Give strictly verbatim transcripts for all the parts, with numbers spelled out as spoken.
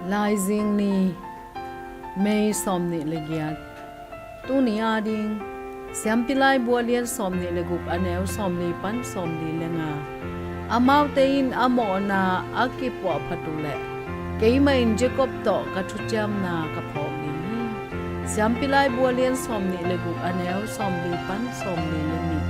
Laizing ni, May sawmnih le giat. Tuni ading Siampi Laibu a lian sawmnih le guk, a neu sawmli pan sawmli le nga. Amaute in a mawhna a kipuahphat uh leh keimah in Jacob tawh ka thuciamna ka phawk ding hi. Siampi Laibu a lian sawmnih le guk, a neu sawmli pan sawmli le nih.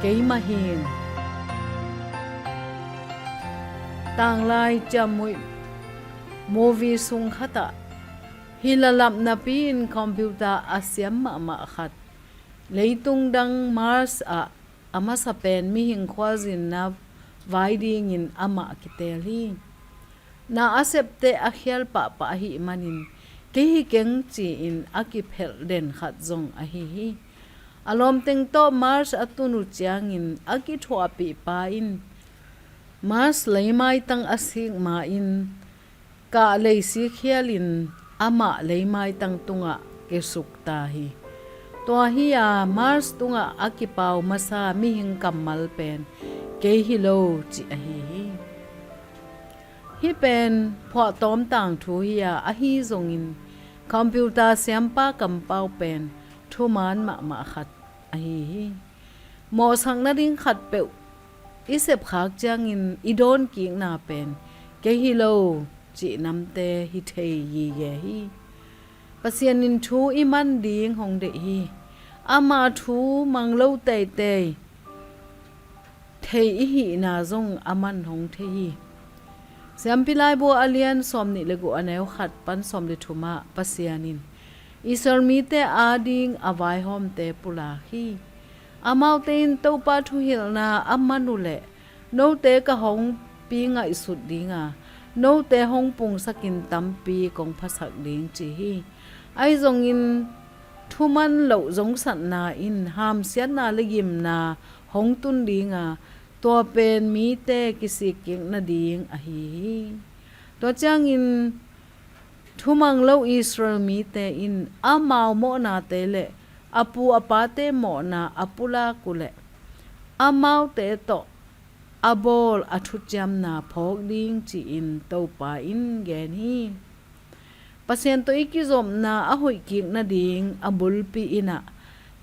Keimah hin tanglai ciammuih movie sung khatah hi lalap napi-in computer a siam mahmah khat, leitung dang Mars ah a masa pen mihing khualzinna vai dingin amah kiteel hi. Na a septe a khial pahpah ahih manin kei hi keng ci-in a kiphelh den khat zong ahi hi. A lawmteng tawh Mars a tun uh ciangin a kithuahpih pa in Mars leimaitang a sik ma-in kah leisik khialin amah leimaitang tungah kisuk ta hi. Tua hi-a Mars tungah a kipau masa mihing kammal pen kei hi lo cih ahi hi. Hih pen phuahtawm tangthu hi-a, ahi zongin computer siampa kampau pen thuman mahmah khat ahi hi. Mawhsak nading khatpeuh i sepkhak ciangin i dawnkikna pen kei hi lo cih namte hi thei gige hi. Pasian in thu i man ding hong deih hi. Ama thu mang lo teitei thei i hihna zong aman hong thei hi. Siampi Laibu a lian sawmnih le guk, a neu khat pan sawmli thum ah Pasian in Israel mite ading a vaihawmte pulak hi. Amaute in Topa thuhilhna a man uh leh, note ka hong pi ngaihsut dinga, note hong pungsakin tampi kong phasak ding ci hi. Ahi zongin thuman loh zongsatna in hamsiatna le gimna hong tun dinga, tua pen mite kisikkik nading ahi hi. Tua ciangin thumang lo Israel mite in amau mawhnate le a pu a pate mawhna a pulak uh leh amaute tawh a bawl a thuciamna phawk ding ci-in Topa in gen hi. Pasian tawh i kizopna a hoihkik nading a bulpi in ah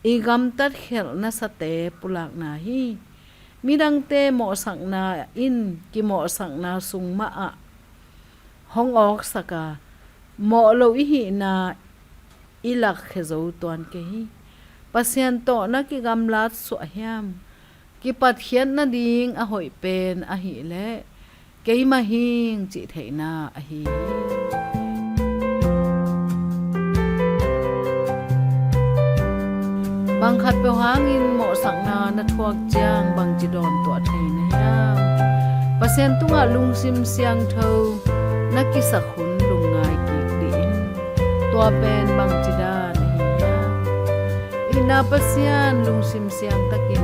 i gamtat khelh nasate pulakna hi. Midangte mawhsakna in kimawhsakna sung mah ah hong awksak a, mawh lo i hihna i lakkhia zo tuan kei hi. Pasian tawh na kigamlat suah hiam? Kipatkhiat nading a hoih pen ahih leh keimah hing cih theihna ahi hi. Bang khatpeuh hangin mawhsakna na thuak ciang bangci dawntuah thei na hiam? Pasian tungah lungsim siangtho na kisak hun lungngai kik dih in. Tua pen bangci dan ahi hiam? Itna Pasian lungsim siangtakin